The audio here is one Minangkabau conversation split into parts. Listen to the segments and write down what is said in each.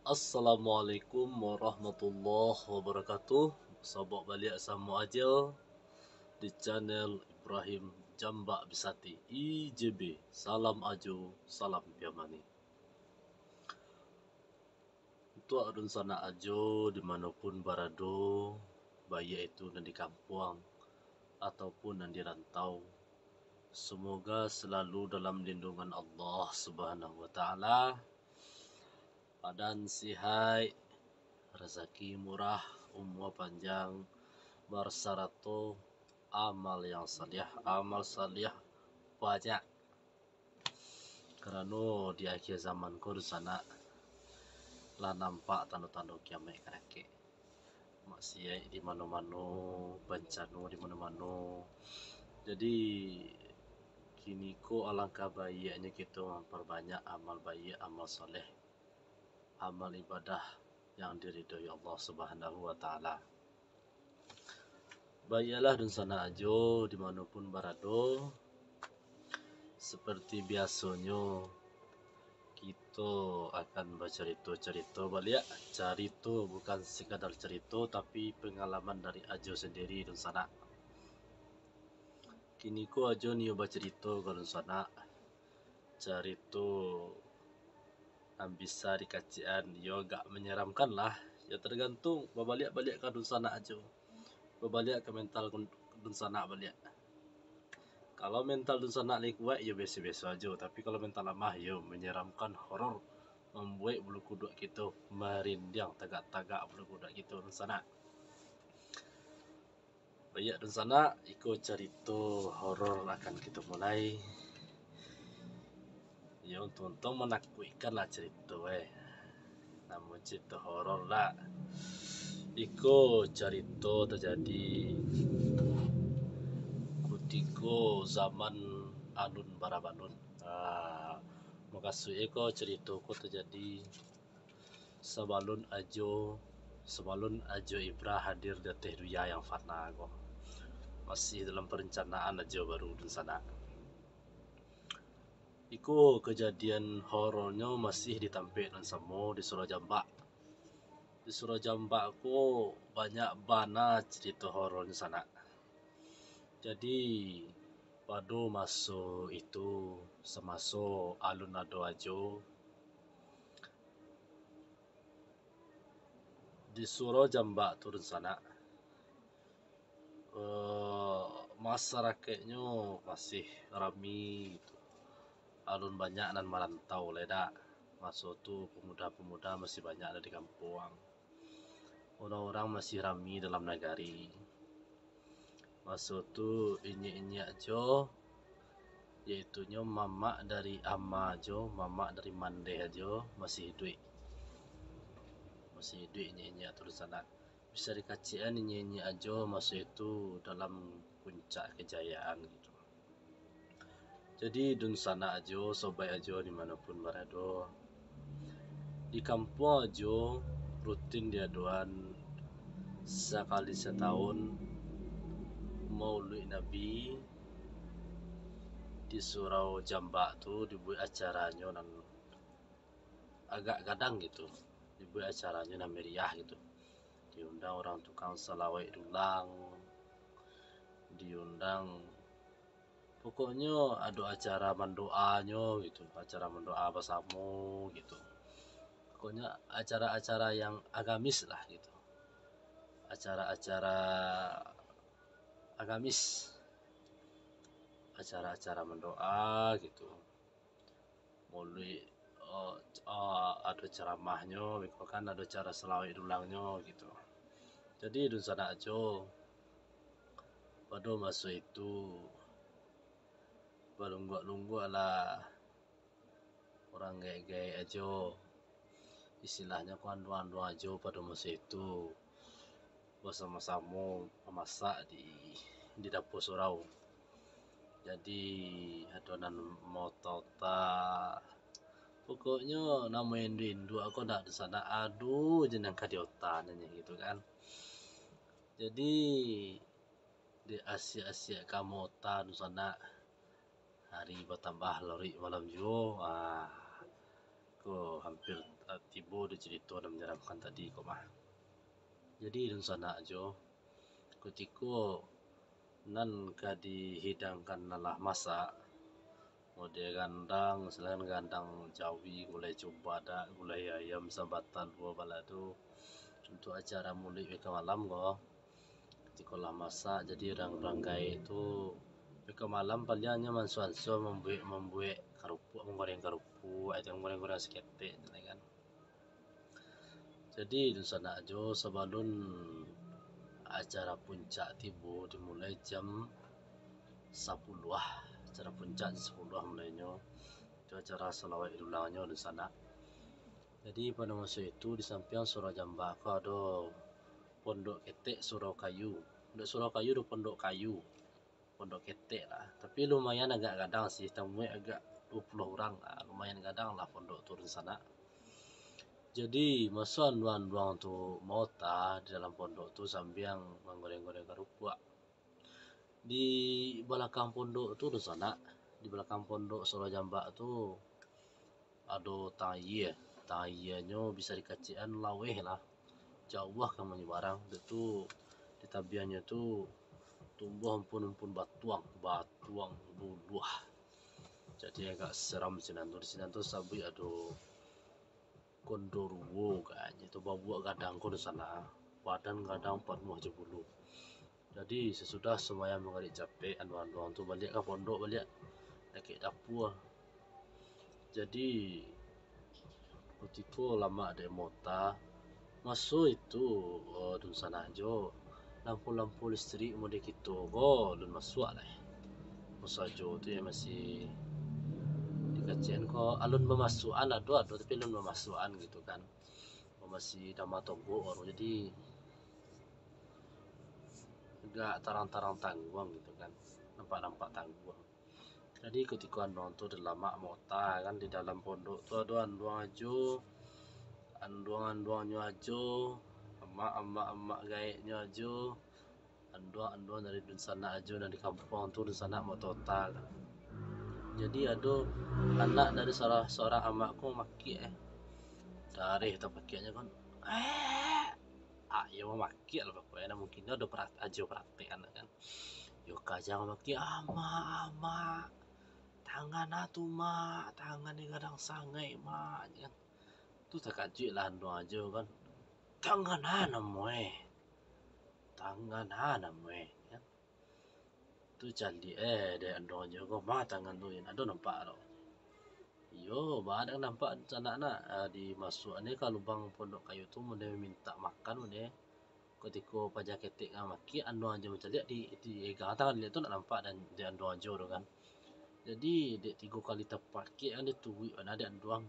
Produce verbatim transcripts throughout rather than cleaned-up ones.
Assalamualaikum warahmatullahi wabarakatuh. Sobok baliak samo ajo di channel Ibrahim Jambak Bisati, I J B. Salam ajo, salam piamani. Untuak dunsanak ajo di mano pun barado, baiak itu nan di kampuang ataupun nan di rantau, semoga selalu dalam lindungan Allah Subhanahu wa Ta'ala. Badan sihaik, razaki murah, umua panjang, basarato amal yang saliah, amal saliah banyak. Karano di akhir zaman ko dunsanak lah nampak tando-tando kiamaik ka dakek. Maksiaik di mano-mano, bancano di mano-mano. Jadi, kiniko alangkah baiaknyo kito mamparbanyak amal baiak, amal saleh, amal ibadah yang diridoi Allah Subhanahu wa Ta'ala. Baiaklah dunsanak ajo di mano pun barado, seperti biasonyo, kito akan bacarito-carito baliak. Carito bukan sekadar carito, tapi pangalaman dari ajo sandiri, dunsanak. Kiniko ajo nio bacarito ka dunsanak. Carito nan bisa dikacik-an, yo agak manyaramkan lah. Yo tergantung, babaliak-baliak ka dunsanak ajo. Babaliak ka mental kun-, dunsanak baliak. Kalau mental dunsanak lai kuaik, yo biaso-biaso ajo. Tapi kalau mental lamah, yo manyaramkan, horor, mambuek bulu kuduak kito marindiang, tagak-tagak bulu kuduak kito dunsanak. Baiak dunsanak, iko carito horor akan kito mulai. Yo, untuang-untuang manakuikkan lah carito, eh. Namo carito horor lah. Iko carito tajadi kutiko zaman alun barabalun. Ah, mukasuiknyo ko carito ko tajadi sabalun ajo, sabalun ajo Ibra hadir di ateh dunia yang fana ko. Masih dalam perencanaan ajo baru dunsanak. Iko kajadian horornyo masih di tampek nan samo, di Surau Jambak. Di Surau Jambak ko banyak bana carito horornyo sanak. Jadi, pado maso itu, samaso alun ado ajo, di Surau Jambak tu dunsanak, eh, masarakaiknyo masih rami gitu. Alun banyak nan marantau lai dak. Maso tu pamuda-pamuda masih banyak ado di kampuang. Urang-urang masih rami dalam nagari. Maso tu inyiak-inyiak jo, yaitunyo mamak dari ama jo, mamak dari mandeh ajo masih iduik. Masih iduik inyiak-inyiak tu dunsanak. Bisa dikacik-an inyiak-inyiak ajo maso itu dalam puncak kejayaan gitu. Jadi, dunsanak ajo, sobaik ajo di mano pun barado, di kampuang ajo rutin diadoan sakali satahun Maulid Nabi di Surau Jambak tu dibuek acaranyo nan agak gadang gitu, dibuek acaranyo nan meriah gitu. Diundang urang tukang salawek dulang, diundang, pokoknyo ado acara mandoanyo gitu, acara mandoa basamo gitu. Pokoknyo acara-acara yang agamis lah gitu. Acara-acara agamis, acara-acara mandoa gitu. Maulid, eh, eh, ado ceramahnyo, beko kan ado acara salawek dulangnyo gitu. Jadi, dunsanak ajo, pado maso itu, balungguak-lungguak lah urang gaek-gaek ajo. Istilahnyo ko anduang-anduang ajo pado maso itu, basamo-samo mamasak di, di dapua surau. Jadi, ado nan maota-ota. Pokoknyo, namo induak-induak ko dak di sanak, ado je nan ka diota nyo gitu kan. Jadi, di asiak-asiak ka maota tu sanak, hari batambah lorik malam juo. Ah, Ko hampir, eh, tibo di carito nan manyeramkan tadi ko mah. Jadi, dunsanak jo, kutiko nan ka dihidangkan nan lah masak, model gandang, silakan gandang jawi, gulai cubadak, gulai ayam, sambatan duo balado, untuak acara muluik beko malam ko. Kutiko lah masak, jadi urang-urang gaek tu beko malam paliang nyo mansuah-ansuah mambuek, mambuek karupuak, manggoreng karupuak, atau manggoreng-goreng saketek, kan. Jadi, dunsanak jo, sabalun acara puncak tibo, dimulai jam sapuluah. Acara puncak jam sapuluah mulainyo. Itu acara salawat id ulangnyo, dunsanak. Jadi, pado maso itu, di sampiang surau jambak ko ado pondok ketek surau kayu. Pondok surau kayu, ado pondok kayu. Pondok ketek lah. Tapi lumayan agak gadang sih, tamuik agak duo puluah urang lah. Lumayan gadang lah pondok tu, dunsanak. Jadi, maso anduang-anduang tu maota di dalam pondok tu sambiang manggoreng-goreng karupuak. Di balakang pondok tu, dunsanak, di balakang pondok surau jambak tu, ado tang ayie. Tang ayienyo bisa dikacekan laweh lah. Jauah ka manyabarang. Dek tu, di tabiangnyo tu tumbuah umpun-umpun batuang, batuang buluah. Jadi agak seram sinan tu. Di sinan tu sabuik ado gondoruo kayaknyo tu, babuak gadang ko di sana. Badan gadang panuah jo bulu. Jadi, sasudah sumbayang manggarik capek, anduang-anduang tu baliak ka pondok baliak, dakek dapua. Jadi, kutiko lamak dek mota, maso itu, eh, dunsanak jo, lampu-lampu listrik model kito ko alun masuak lai. Ko sajo tu yo masih dikacekan ko, alun bamasuakan ado, ado, tapi alun bamasuakan gitu kan. Masih dama togok baru, jadi agak tarang-tarang tangguang gitu kan, nampak-nampak tangguang. Jadi kutiko anduang tu lah lamak maota kan, di dalam pondok tu ado anduang ajo, anduang-anduangnyo ajo, amak-amak, amak gaeknyo ajo, anduang-anduang dari dunsanak ajo nan di kampuang tu, dunsanak maota-ota kan. Jadi ado anak dari salah surang amak ko mamakiak, eh. Dareh tapakiaknyo kan. Eh, ah, iyo mamakiak lah pokoknyo. Mungkin ado perat-, ajo peratian kan. Yo kajang mamakiak, "Amak, amak. Tangan ah tu, Mak. Tangan ni gadang sangaik, Mak," kan. Tu takajuik lah anduang ajo kan. "Tangan ah namo, eh? Tangan ah namo, eh?" Kan. Tu caliak, eh, dek anduang ajo ko, "Ma tangan tu, ado nampak tu?" Iyo, ba ado nampak sanak nak, ah, dimasuak ni ka lubang pondok kayu tu, mun dia mintak makan, mun dia. Kutiko paja ketek ka mamakiak, anduang ajo mancaliak di, di egang tangan dia tu nak nampak dan, di anduang ajo tu kan. Jadi, dek tigo kali tapakiak kan, dia turuik bana dek anduang.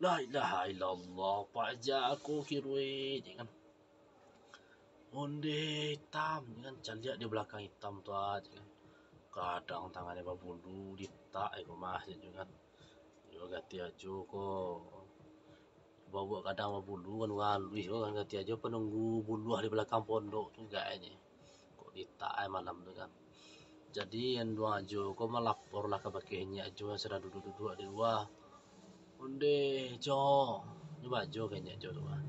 "La ilaha illallah, paja ko kiruik," cek kan. Ondeh itam, cek kan, caliak di balakang itam tu, ah, cek kan. Gadang tangannyo babulu, ditak iko mah, cek kan. Yo, gati ajo ko. Babuak gadang babulu kan, urang aluih ko kan, gati ajo panunggu buluah di balakang pondok tu gaeknyo. Kok ditak ai malam tu kan. Jadi, anduang ajo ko malapor lah kabake inyiak ajo nan sadang duduak-duduak di lua. "Ondeh, Jo," nyo bajo ka inyiak ajo tu, ah.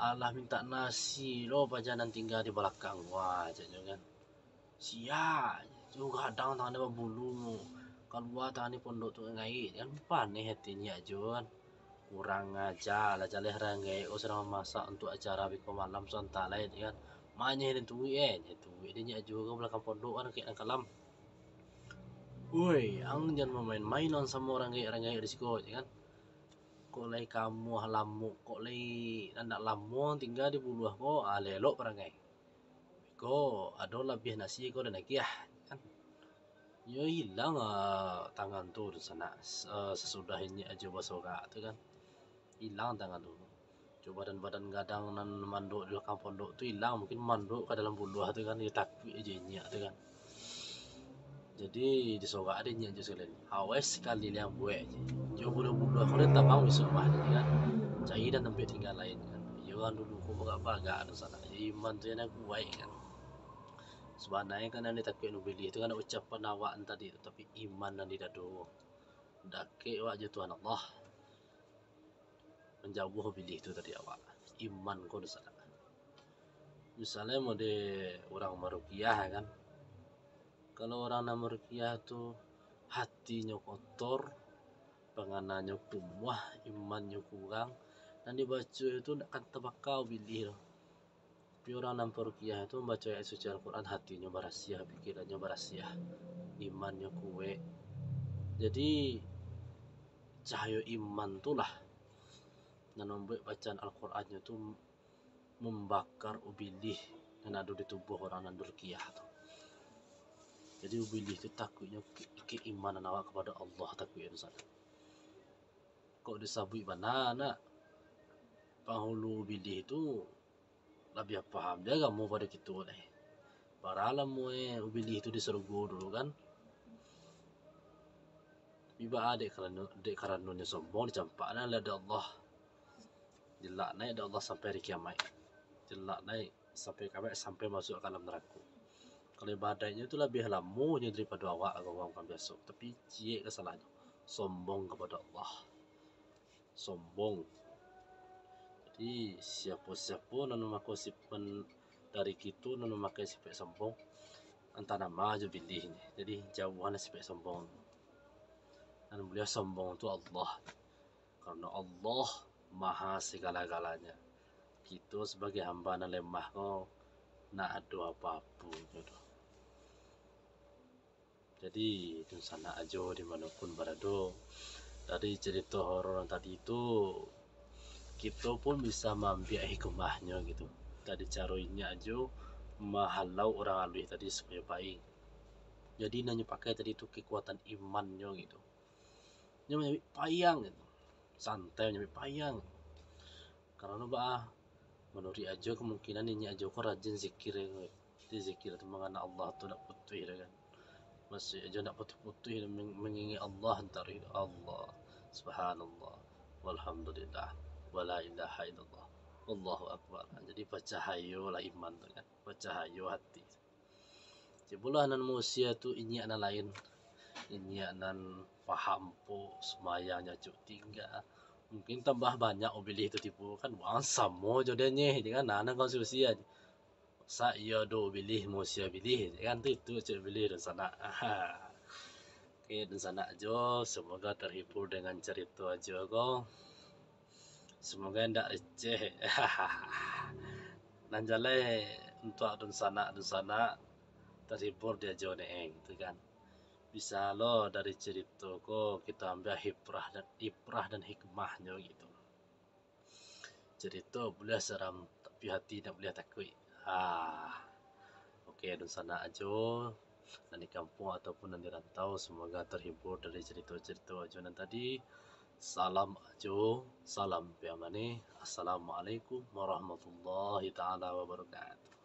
"Alah mintak nasi lo paja nan tingga di balakang," wah, cek nyo kan. "Sia, jo gadang tangannyo babulu, kalua tangannyo pondok tu ngai," kan, paneh ati inyiak ajo kan. "Kurang aja lah, jaleh ranggaik ko sadang mamasak untuak acara beko malam, santa lai," kan. "Manyeh den turuik, eh, den turuik dek inyiak ajo ka balakang pondok kan, kek nan kalam." "Woi, ang jan bamain-main ang samo ranggaik-ranggaik di siko," kan. "Kok lai kamuah lamuk, kok lai andak lamo tingga di buluah ko, ah, elok parangai. Ko ado labiah nasi ko den agiah," kan. Yo ilang, ah, tangan tu sanak, s-, ah, sasudah inyiak ajo basorak tu kan. Ilang tangan tu. Jo badan-badan gadang nan mandok di balakang pondok tu ilang, mungkin mandok ka dalam buluah tu kan, yo takuik ajo inyiak tu kan. Jadi, disorak dek inyiak ajo sakali. Awai sakali lai ang buek, jo buluah-buluah ko den tabang bisuak mah, kan. Cari den tampek tingga lain, kan. Iyo, urang dulu ko bagak-bagak tu sanak. Iman tu nan kuaik, kan. Sabananyo kan nan ditakuik Ibilih tu kan ucapan awak tadi tu, tapi iman nan di dado. Dakek awak jo Tuhan Allah. jauah ubilih tu dari awak. Iman ko dunsanak. Misalnyo mode urang marukiah kan. Kalau urang nan marukiah tu hatinyo kotor, pangananyo kumuah, imannyo kurang, nan dibaco tu ndak kan tabaka ubilih tu. Tapi urang nan parukiah tu mambaco ayat suci Al-Quran, hatinyo barasiah, pikirannyo barasiah, imannyo kuwaik. Jadi, cahayo iman tu lah nan mambuek bacaan Al-Qurannyo tu mambakar ubilih nan ado di tubuah urang nan dirukiah tu. Jadi, ubilih tu takuiknyo ke-, keimanan awak kapado Allah takuiknyo sajo. Kok disabuik bana, nak, panghulu ubilih tu labiah paham di agamo pado kito lai. Bara lamo, eh, ubilih tu di sarugo dulu kan. Tapi baa dek karano, dek karanonyo sombong, dicampak lah dek Allah. Dilaknai dek Allah sampai hari kiamaik. Dilaknai sampai kiamaik, sampai masuak ka alam narako. Kalau ibadaiknyo tu labiah lamonyo daripado awak, urang-urang biaso. Tapi ciek kasalahnyo, sombong kapado Allah. Sombong. Jadi, siapo-siapo nan mako sip-, men-, dari kito nan mamakai sifat sombong, antah nan ma jo ubilih nyo. Jadi, jauahan sifat sombong. Nan buliah sombong tu Allah. Karano Allah Maha Sagala-galanya. Kito sabagai hamba nan lemah ko, ndak ado apo-aponyo doh. Jadi, dunsanak Ajo di mano pun barado, dari carito horor nan tadi tu, kito pun bisa maambiak hikmahnyo gitu. Dari caro inyiak Ajo mahalau urang aluih tadi supayo pai. Jadi, nan nyo pakai tadi tu kekuatan imannyo gitu. Nyo manyabik payang gitu. Santai manyabik payang. Karano baa, manuruik Ajo, kemungkinan inyiak Ajo ko rajin zikir, yo. Jadi zikir tu mangana Allah tu ndak putuih doh kan. Maksud Ajo ndak putuih-putuih meng-, mangingek Allah, taruih Allah. Subhanallah. Walhamdulillah. Wala ilaha illallah. Wallahu akbar. Jadi bacahayo lah iman tu kan. Bacahayo hati. Cubolah nan mausia tu inyiak nan lain. Inyiak nan paham po, sumayangnyo acok tingga. Mungkin tambah banyak ubilih tu tibo kan. Wang samo jo den nyo, kan? Nah, nan konsumsi aja. Sa iyo do ubilih, mausia ubilih, kan? Tu itu acok ubilih dunsanak. Oke, dunsanak Ajo, semoga terhibur dengan carito Ajo ko. Semoga indak receh. Nan jaleh untuak dunsanak-dunsanak terhibur di Ajo Neeng tu kan. Bisa lo dari carito ko kito ambiak ibrah dan, ibrah dan hikmahnyo gitu. Carito buliah saram, tapi hati ndak buliah takuik. Ah. Oke, dunsanak Ajo, nan di kampuang ataupun nan di rantau, semoga terhibur dari carito-carito Ajo nan tadi. Salam Ajo, salam Piamani. Assalamualaikum warahmatullahi taala wabarakatuh.